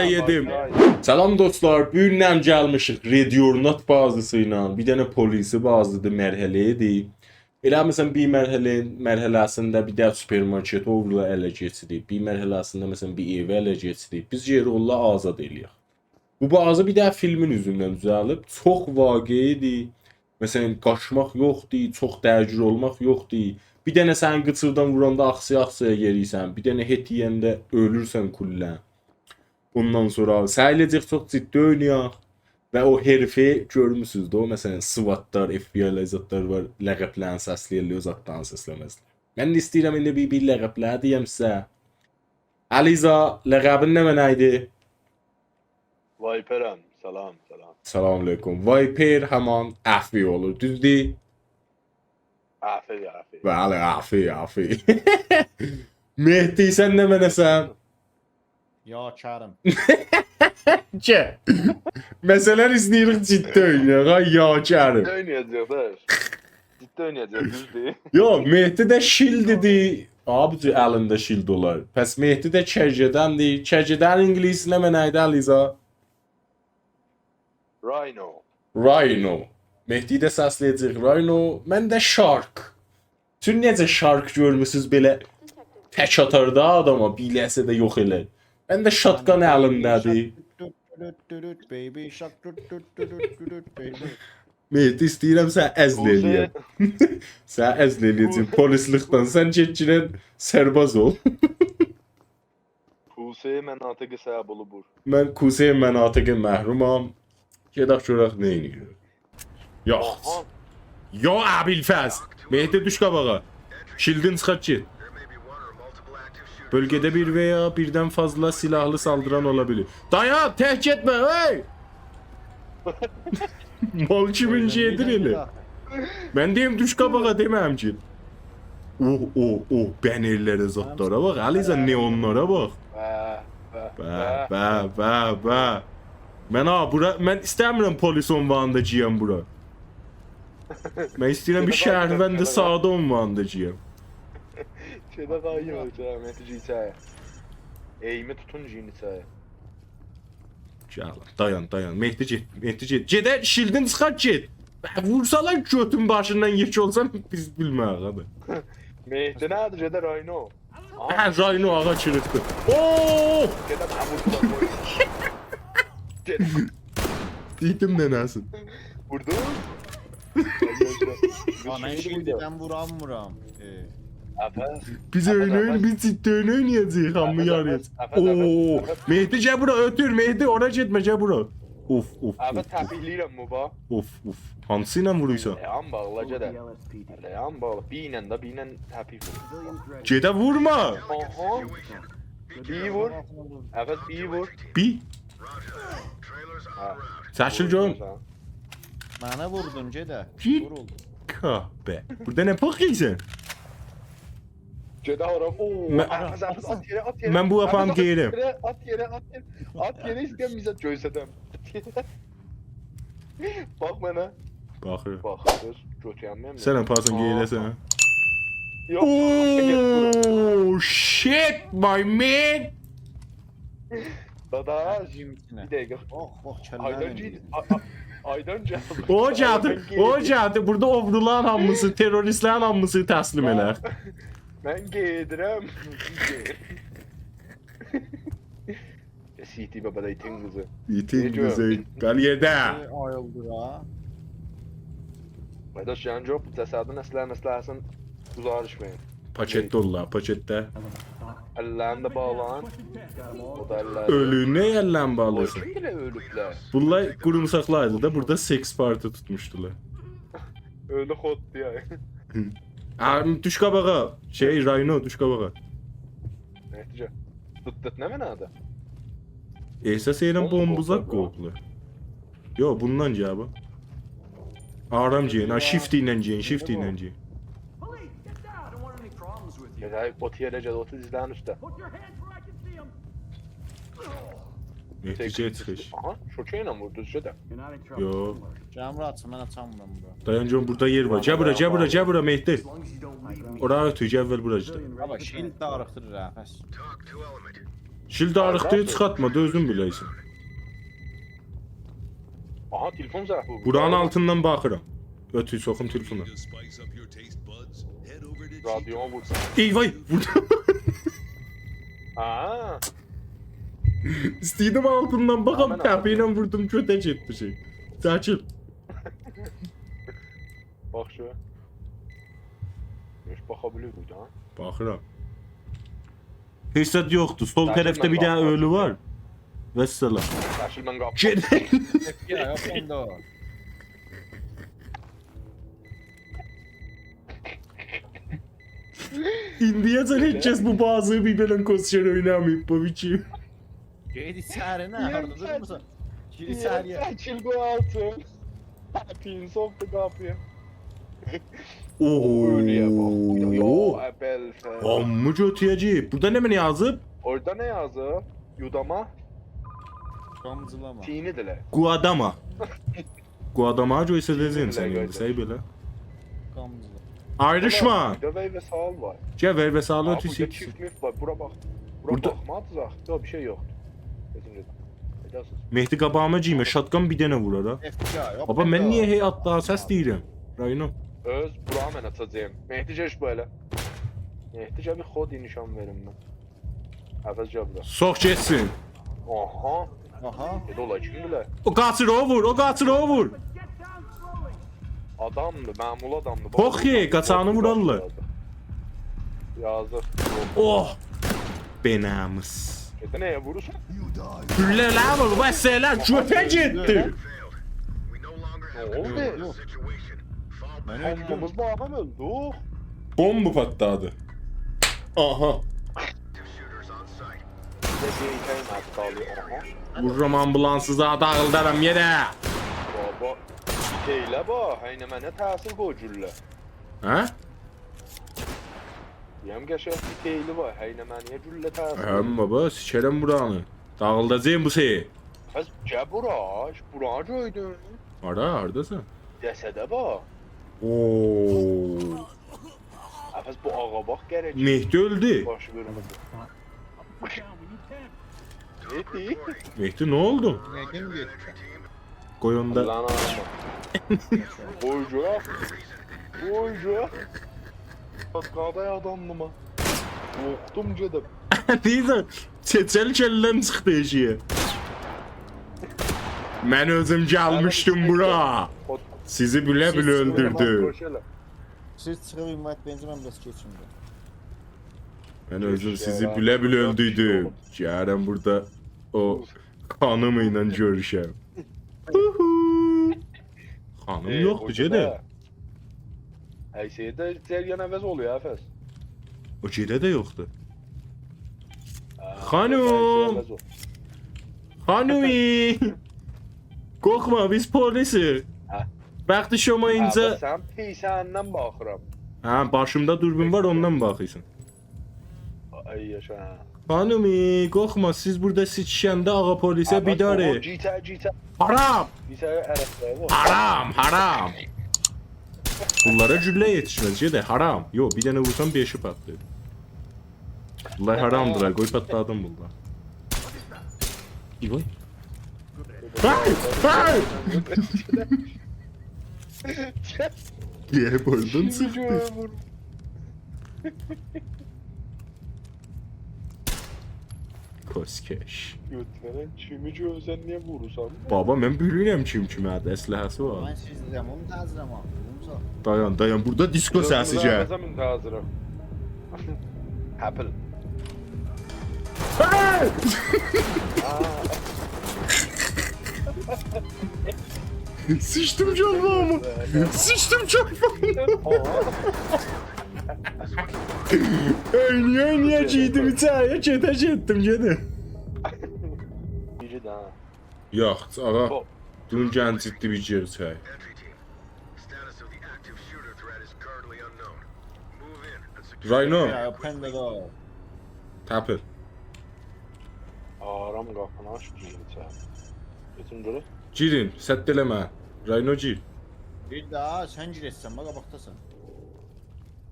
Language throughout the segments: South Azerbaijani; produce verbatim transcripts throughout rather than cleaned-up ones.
یئدیم. سلام دوستلار، بو گون هم گلمیشیک Ready or Not بازیسی ایله. بیر دنه پلیسی بازی‌دیر، مرحله‌ای‌دیر. ائله مثلا بیر مرحله، مرحله‌سینده بیر دنه سوپرمارکت اوغرو اله کئچیریک. بیر مرحله‌سینده مثلا بیر ائوی اله کئچیریک. بیز یئری اونلاری آزاد ائله‌یک. بو بازی بیر دنه فیلمین اوزوندن دوزلیب. چوخ واقعی‌دیر. مثلا قاچماق یوخدور، چوخ درگیر اولماق یوخدور. بیر دنه سنی قیچیردان ووراندا آخسییا-آخسییا یئریسن، بیر دنه هد یئینده اؤلورسن کلاً. اوندان سونرا سعی ائله‌یه‌جک چوخ جدی اوینایاق و او حرفه گؤرموسونوز ده، او مثلا سواتلار، اف بی آی‌لار، زادلار وار، لقب‌لرینی سسله‌یرلر، او زادلارینی سسله‌مزلر. من ده ایسته‌ییرم ایندی بیر-بیر لقب‌لری دئیم سیزه. علیرضا، لقبین نمنه ایدی؟ وایپرم. سلام، سلام. سلام علیکم. وایپر همان عفی اولور، دوزدور؟ عفی، عفی. بلی، عفی، عفی. مهدی، سن نمنه‌سن؟ یا کریم. کی؟ مثلا ایسته‌ییریک جدی اوینایاق، ها، یا کریم. جدی اوینایاجاق، داداش. جدی اوینایاجاق، دوزدور؟ یوخ، مهدی ده شیلدی‌دیر. آبی، جو الینده شیلد اولار. پس مهدی ده کجه‌دندیر. کجه‌دن اینگیلیسی نمنه ایدی، علیرضا؟ راینو. راینو. مهدی ده سسله‌یه‌جک راینو. من ده شارک. چون نئجه شارک گؤرموسونوز بئله تک آتار دا آداما، بیر لحظه ده یوخ ائلر. من ده شاتگان الیمده‌دیر. Baby shark، do, do, do, do, do, baby shark، do, do, do, do, do, do, baby. مهدی، ایسته‌ییرم سنی عزل ائله‌یم. سنی عزل ائله‌یه‌جم پلیسلیکدن. سن گئت گیرن سرباز اول. کوسه مناطق صعب اولوبور. من کوسه مناطق محرومام. گئدک گؤرک نه ائله‌ییر. یوخ. آها. یا ابوالفضل. مهدی، دوش قاباغا. شیلدین چیخارت گئت. Bölgede bir veya birden fazla silahlı saldıran olabilir. دایان، تک گئتمه، هئی! مال کیمین گئدیر ائله. من دئییم، دوش قاباغا، دئمه‌ییم کی. اوه، اوه، اوه، بنرلره، زادلارا باخ، علیرضا، نئونلارا باخ. به، به، به، به، به. من ها، بورا، من ایسته‌میرم پلیس عنوانیندا گیرم بورا. من ایسته‌ییرم بیر شهروند ساده عنوانیندا گیرم. شئیده قاییم اولسا، مهدی، گیر ایچری. ائیمی توتون، گیرین ایچری. گل، دایان، دایان. مهدی گئت، مهدی گئت. گئده شیلدین چیخارت گئت. وورسالار گؤتون باشیندان یئکه اولسان، بیز بیلمه‌ریک، آبی. مهدی نه‌دیر، گئده راینو. هه، راینو آغا چیریقدی. اوو! گئده من ووردوم. گئده. دئدیم ننه‌سین. ووردون؟ ها، من شیلددن وورانمیرام. ائ. عباس. بیز عباس، اویون، عباس. بیز جدی اویون اوینایاجاغیق، هامی یاری. عباس، عباس، عباس، اوو، عباس. مهدی، گل بورا، اؤتور، مهدی، اورا گئتمه، گل بورا. اوف، اوف، عباس، اوف، اوف. تپیکله‌ییرم، بابا. اوف، اوف. هانسی ایله وورویسان؟ ائ، آن باغلا، گئده. ائ، آن باغلا، بی ایله ده، بی ایله تپیک وور. گئده وورما. آها. بی وور. عباس، بی وور. بی. هه. چکیل گؤروم. منه ووردون، گئده. گئت. وورولدو. کاهبه. بوردا نه پوخ یئییرسن؟ گئده آرام. اوو، من، آرام، آرام، آت یئره، آت یئره. من بو آپاریم، آرام، آت گئییرم. یئره، آت یئره، آت یئره. آت یئره، ایسته‌ییرم بیزه گؤسترم. باخ منه. باخیرام. باخیر. گؤتورمه‌یم. سن آپارسان، آها. گئییره‌سن. یوخ، گئت بورا. اوو، shit, my man. داداش، بیر دقیقه. اوه، اوه، کله‌نی آیدان گئت، یئدیم. آ-، آ-، آیدان گل. او گلدی، او گلدی. بوردا اوغرولارین هامیسی، تروریستلرین هامیسی تسلیم ائلر. من گئدیرم. سیتی بابا دا ایتین قیزی. ایتین قیزی. گل یئرده. ائ، آییلدی ها. قارداش، یعنی یوخ، بو جسدین اصلاً، اصلاً گزارش وئرین. پاکتده اولورلار، پاکتده. اللرینی ده باغلایین. او دا اللری. اؤلو، نه اللرینی باغلاییرسان؟ اوی، کیم بیلیر اؤلوبلر؟ بونلار قورومساقلاردی دا، بوردا sex party توتموشدولار. اؤلو خوددو یا. آ، دوش قاباغا. شئی، راینو، دوش قاباغا. مهدی، گل. توت، توت، نه منه‌دیر؟ احساس ائدیرم بومبا قویوبلار. بومبا قویوبلار. یوخ، بوندان گل، باخ. آرام گئیین، ها، shift ایله گئیین، shift ایله گئیین. گل، او یئره گل، اوتور دیزلرین اوسته. مهدی، گئت چیخیش. آها، شوکه ایله ووردو، دوزجه ده. یوخ. گل بورا، آچ، من آچامیرام بورا. دایان، گؤروم بوردا یئر وار. گل بورا، گل بورا، گل بورا، مهدی. اورا اؤتور، گل، وئر بورا ایشده. بابا، شیلد داغیتدیریر ها، پس. شیلد آریخدی، هاردادیر؟ چیخارتما، دا اؤزون بیله‌سن. آها، تلفن زنگ ووردو. بورانین آلتیندان باخیرام. اؤتور، سوخوم تلفنو. Need to spice up your taste buds? Head over to رادیونو وور. ای وای، ووردوم. ها. ایسته‌ییردیم آلتیندان باخام، هامین تپه ایله آلتیندان. ووردوم، گؤته گئتدی شئی. چکیل. باخ شو. هئچ باخا بیلیر بورادا، ها؟ باخیرام. هئچ زاد یوخدور. سول طرفده بیر دنه اؤلو وار. والسلام. چکیل، من قاپی. گئت. یا، یوخ، اوندا وار. ایندیه‌جن هئچ کس بو بازی‌نی بیر بئله کوسچر اویناماییب، بو کی. گئت ایچری، نه؟ یئرین هاردا چک-، دورموسان؟ گیر یئرین ایچری‌یه. چکیل، قوی آلتین. تپین سوخدو قاپییا. اوهو. اؤلویه باخ. یا، ابوالفضل. هامی گؤتویه‌جک. بورادا نمنه یازیب؟ اورادا نه یازیب؟ یوداما. گامجیلاما. چیینیدیلر. گواداما. گواداما گؤیسه دئزیم سن ایندی، سئی بئله. گامجیلا. آیریشما. بوردا وی و سال وار. گل، وی و سال ها، اؤتور بوردا سیکسین. کیف میف وار. بورا باخ. بورا بوردا باخمادیز آخی. یوخ، بیر شئی یوخدور. گئدین، گئدین. گئده‌سیز. مهدی، قاباغیما گیرمه، شاتگان بیر دنه وورار ها. اف بی آی، یوخ، بابا، من بوردا. نییه هئی آلتدا سس دئییرم؟ راینو. اؤز بورا من آچاجاغام. مهدی، گئت بو ائله. مهدی، گل بیر خودی نشان وئریم من. عوض گل بورا. سوخ گئتسین. آها. آها. ائله اولا کیم بیلر؟ او قاچیر، او وور، او قاچیر، او وور. آدامدیر، معمولی آدامدیر. باخ، پوخ یئ، قاچانی وورارلار. یازیق. اوه! بی‌ناموس. گئده نه‌یه وورورسان؟ گولله ائله وور، بس ائله، گؤته گئتدی. نه اولدو؟ من اؤلدوم. هامیمیز بو آدام اؤلدوک. بومبا پاتلادی. آها. بیر ده گئیته‌ییم حتی آلیر، آها. وورورام آمبولانسی، زاد داغیلدارام یئره. بابا، ائله باخ، هینه منه تأثیر قوی گولله. هه؟ دئییرم قشنگ بیر تئیلی وار، هینه منه گولله تأثیر قوی. هم بابا، سیکرم بورانی. داغیلداجاغام بو شئیی. پس گل بورا، بورانی گؤردون. هارا، هارداسان؟ جسده باخ. اوو. ها، پس بو آغا باخ، گرک. مهدی اؤلدو. باشی بؤلونمه‌دی. مهدی؟ مهدی، نه اولدو؟ مهدی می گئتدی؟ قوی اوندا. اللهین آغاما. قوی گؤرک. قوی گؤرک. باتقادا آدامدیم ها. قورخدوم گئدیم. دئییرسن، چئچل کلله‌م چیخدی ائشییه. من اؤزوم گلمیشدیم بورا. سیزی بیله-بیله اؤلدوردوم. سیز چیخیب اینوایت وئرین، من بیر آز کئچیم ده. من اؤزوم سیزی بیله-بیله اؤلدوردوم. گلم بوردا او خانیم ایله گؤروشم. هوهو. خانیم یوخدور، گئده. هر شئیده جریان عوض اولور، هه، فس. او گئده ده یوخدور. هه، خانیم! هر شئی عوض اولور. خانمی! قورخما، بیز پلیسیک. هه. وقتی شما اینجا... هه، بس سن پیسه‌ندن باخیرام. هه، باشیمدا دوربین وار، اوندان باخیرسان. آی، یاشا. خانمی، قورخما، سیز بوردا سیچیشنده آغا پلیسه بیداره. هه، بس او گیتر، گیتر. حرام! گیتر عرقلری وار. حرام، حرام. بونلارا گولله یئتیشمز، گئده، حرام. یوخ، بیر دنه وورسام بئشی پاتلاییر. بونلار حرامدیلار، قوی پاتلادیم بونلار. ای وای. هی! هی! نییه بوردون چیخدی؟ کسکش. گؤتورن کیمی گؤرسن نییه وورورسان؟ بابا، من بیلیرم کیم کیمه‌دیر، اسلحه‌سی وار. من سیزدیرم، اونو تزیرم آخی، اونو سا- دایان، دایان، بوردا دیسکو سسی گل. بوردا من تزیرم. اپل. هی! آ. سیچدیم گؤرمه‌ییمه. سیچدیم گؤرمه‌ییمه. آها. اوینایا، اوینایا گیردیم ایچری‌یه، گئده گئتدیم، گئده. بیری ده. یوخ، آغا. هوپ. دونن گنج جدی بیر گئرچک. راینو. یا، پنده ده. تپیل. آرام قاپینی آچ، گیرین ایچری. گئتین گؤرک. گیرین، سد ائله‌مه. راینو، گیر. بیر داها سن گیره‌سن، باخ، قاباقداسان.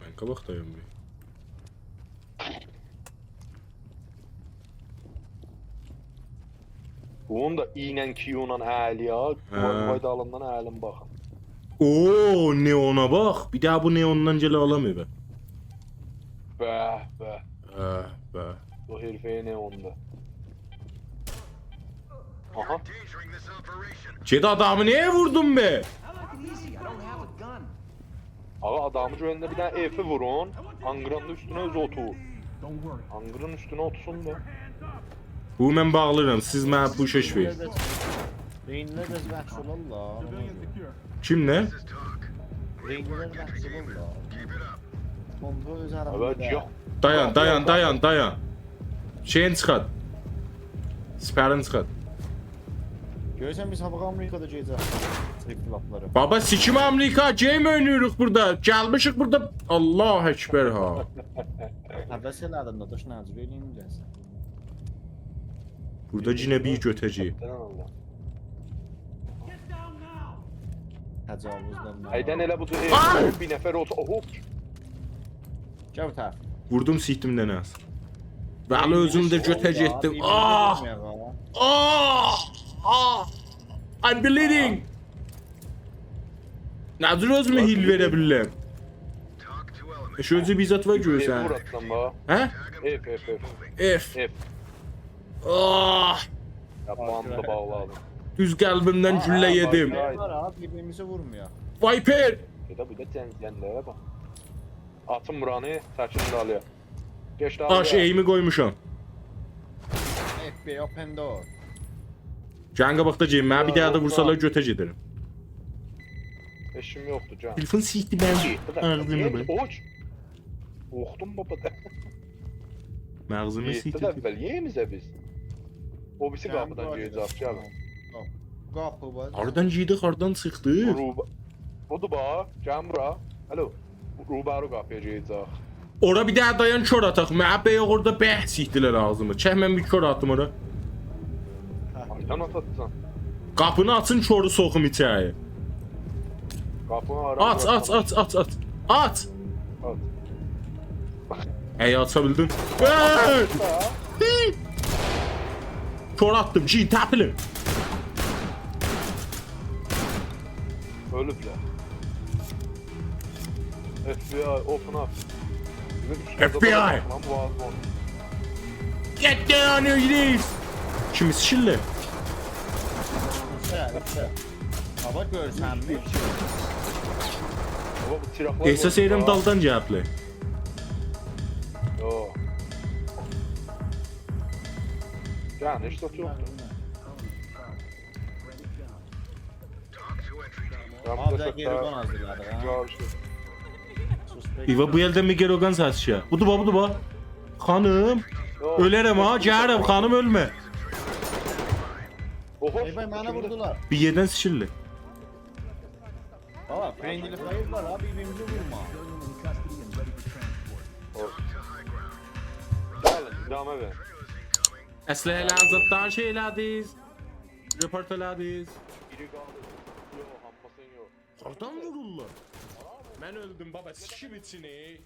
من قاباقدایام بیر. بونون دا ای ایله، کیو ایله الی یا. هه. وای، وای، دالیندان الیم باخین. اوو، نئونا باخ. بیر داها بو نئوندان گله آلام ائوه. به، به. به، به. بو حرفه‌ی نئوندو. آها. گئت آدامی نییه ووردون به؟ آقا، آدامی گؤرنده بیر دانا F وورون. آنقیرین اوستونه اوزو اوتور. آنقیرین اوستونه اوتورسون دا. بو من باغلیرام، سیز منه پوشش وئرین. بئینلر بئز وحش اولارلار. کیم نه؟ بئینلر وحش اولارلار. پومپا اؤز آرامدا. آقا، یوخ. دایان، دایان، دایان، دایان. شئیین چیخارت. سپرین چیخارت. گؤرورسن، بیز هاباغا آمریکادا گئده‌جک. تریپ فلاپلاری. بابا، سیکیم آمریکا، گیم اویناییریق بورادا. گلمیشیک بورادا. الله اکبر ها. هوس ائله‌دین، داداش، نه جور ائله‌ییم گلسن؟ بورادا یئنه بیر گؤته‌جه‌ییک. تجاوزدن نه؟ ایدن ائله بو جور آی! بیر نفر اولسا، اوهو. گل بو طرف. ووردوم، سیکدیم دنه آز. ولی اؤزوم ده گؤته گئتدیم. آه! آه! آه! I'm bleeding! نه جور اؤزومه هیل وئره بیلیرم؟ ائشی، اؤزو بیر زاد وار گؤرورسن. F وور آتدیم ها. هه؟ F، F، F. F. F. آه! یا، باندا باغلادیم. دوز قلبیمدن گولله یئدیم. آها، بیر-بیریمیزی وورمایاق. وایپر! بیر ده، بیر ده جنگ، جنگلره باخ. آتیم بورانی، چکین دالییا. گئچ دالییا. باش، ائیمی قویموشام. F B open door. گلین قاباقدا گئدین، منه بیر داها دا وورسالار گؤته گئدیرم. ائشیم یوخدور، گل. تلفن سیکدی، من آغزیمی بئ. اوچ! قورخدوم بابا دا. مغزیمی سیکدی. یئتدی ده اول، یئییمیزه بیز. او بیریسی قاپیدان گیره‌جک، گلین. قاپی وار. هاردان گیردیک، هاردان چیخدیق؟ بو روبا-، بودور باخ، گلین بورا. الو. روبرو قاپییا گیره‌جک. اورا بیر داها دایان، کور آتاق. منه بئ یوخ، اورادا به‌سیکدیلر آغزیمی. چک، من بیر کور آتیم اورا. هاردان آتاجاقسان؟ قاپینی آچین، کورو سوخوم ایچری. قاپینی هارا؟ آچ، آچ، آچ، آچ، آچ. آچ! آچ. ای، آچا بیلدین. ائی! کور آتدیم، گیر، تپیلیم. اؤلوبلر. F B I، open up. F B I. Lan bu ağzı oldu. Get down, you idiot! کیمی سیکیرلر؟ اوچه، اوچه. بابا، گؤرسنمیر. بابا، بو چیراقلار احساس قویدو ائدیرم دا. دالدان گلیبلر. یوخ. گل، هئچ زاد یوخدور. آ، بیر ده گئروگان حاضیرلادیق، هه؟ گؤردوم. سوسپکت. ایوا، بو الده میگروگان سسی شئی. بودور باخ، بودور باخ. خانیم، یوخ. اؤلرم ها، گلرم، خانیم، اؤلمه. اوهو، ای وای، منی کیمدیر؟ ووردولار. بیر یئردن سیکیرلر. بابا، friendly fire وار ها، بیر-بیریمیزی وورما. اوه. گلین، ادامه وئر. اسلحه‌لری زادلاری شئی ائله‌دینیز. رپورت ائله‌دینیز. بیری قالدی. یوخ، هامیسین یوخ. هاردان وورورلار؟ من اؤلدوم بابا، سیکیم ایچینی.